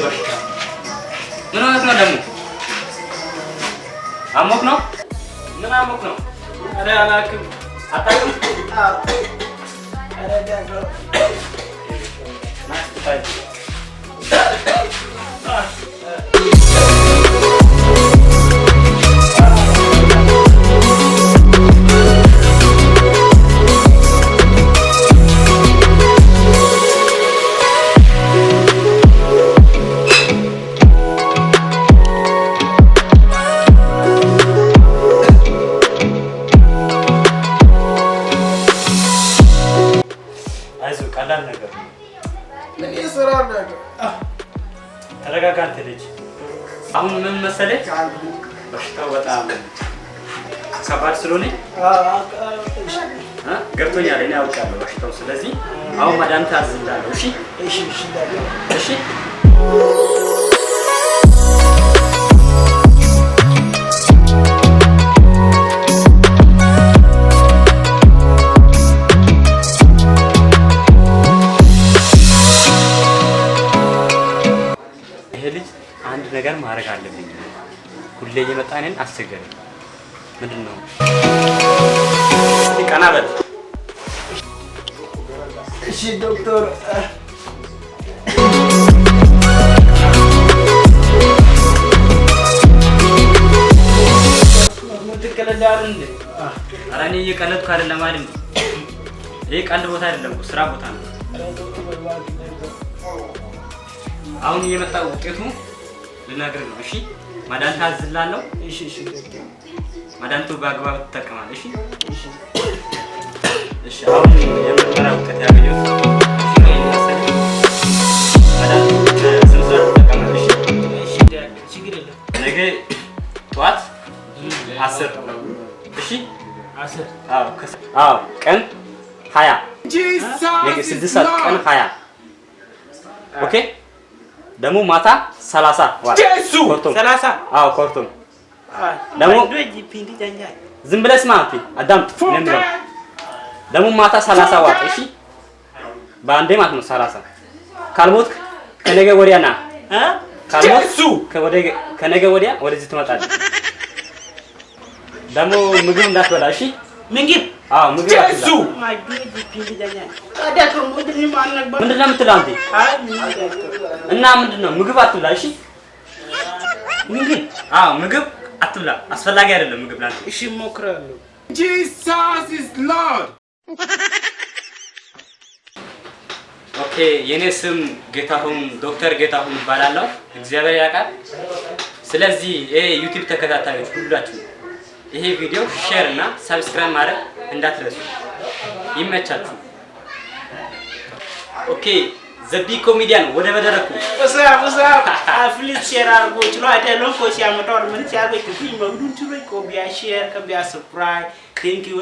በሽታ። ምን ሆነህ ነው ደግሞ? አሞክ ነው? ምን አሞክ ነው? ኧረ አላውቅም። አታውቅም? ኧረ ዳግም። Nice to find you. አይዞህ፣ ቀላል ነገር ነው። ምን የስራ ነገር? ተረጋጋ አንተ ልጅ። አሁን ምን መሰለህ፣ በሽታው በጣም ከባድ ስለሆነ እ ገብቶኛል። እኔ አውቃለሁ በሽታው። ስለዚህ አሁን መድኃኒት አዝልሃለሁ። እሺ? እሺ ዳግም። እሺ። ይሄ ልጅ አንድ ነገር ማድረግ አለብኝ። ሁሌ እየመጣ እኔን አስቸገረኝ። ምንድን ነው? እስኪ ቀና በል። እሺ ዶክተር። ትቀልዳለህ እንዴ? ኧረ እኔ እየቀለድኩ አይደለም አይደል? ይሄ ቀልድ ቦታ አይደለም እኮ፣ ስራ ቦታ ነው። አሁን እየመጣ ውጤቱ ልነግርህ ነው። እሺ፣ መድኃኒት አዝልሃለሁ። እሺ ዶክተር። መድኃኒቱ በአግባብ ትጠቀማለህ። እሺ? እሺ። እሺ። አሁን የምርመራ ውጤት ያገኘሁት፣ እሺ፣ ይሄን መሰለኝ። መድኃኒቱ በስነ ስርዓት ትጠቀማለህ። እሺ? እሺ ዳግም፣ ችግር የለም። ነገ ጠዋት 10፣ እሺ? 10? አዎ፣ ቀን 20፣ ነገ 6 ሰዓት፣ ቀን 20። Okay፣ ደግሞ ማታ 30 ዋጥ ኮርቶም። 30? አዎ፣ ኮርቶም። ደግሞ ዝም ብለህ ስማ፣ አንተ አዳምጥ። እኔ የምለው ደግሞ ማታ 30 ዋጥ፣ እሺ? በአንዴ ማለት ነው 30። ካልሞትክ ከነገ ወዲያ ና። ካልሞትክ ከነገ ወዲያ ወደዚህ ትመጣለህ። ደግሞ ምግብ እንዳትበላ፣ እሺ? ምግብ? አዎ፣ ምግብ አትብላ። ምንድን ነው የምትለው አንተ? እና ምንድን ነው፣ ምግብ አትብላ፣ እሺ? ምግብ? አዎ፣ ምግብ አትብላ። አስፈላጊ አይደለም ምግብ ላንተ። እሺ፣ እሞክራለሁ። Jesus is Lord. Okay፣ የኔ ስም ጌታሁን፣ ዶክተር ጌታሁን እባላለሁ። እግዚአብሔር ያውቃል። ስለዚህ ይሄ YouTube ተከታታዮች ሁላችሁ ይሄ ቪዲዮ share እና subscribe ማድረግ እንዳትረሱ። ይመቻችሁ። Okay፣ the big comedian ወደ መድረኩ። What's up, what's up? Please share አድርጎ ችሎ አይደለም እኮ ሲያመጣው ምን ሲያገኝ ፊልም መግዱን ችሎ ko biya share ka biya subscribe. Thank you.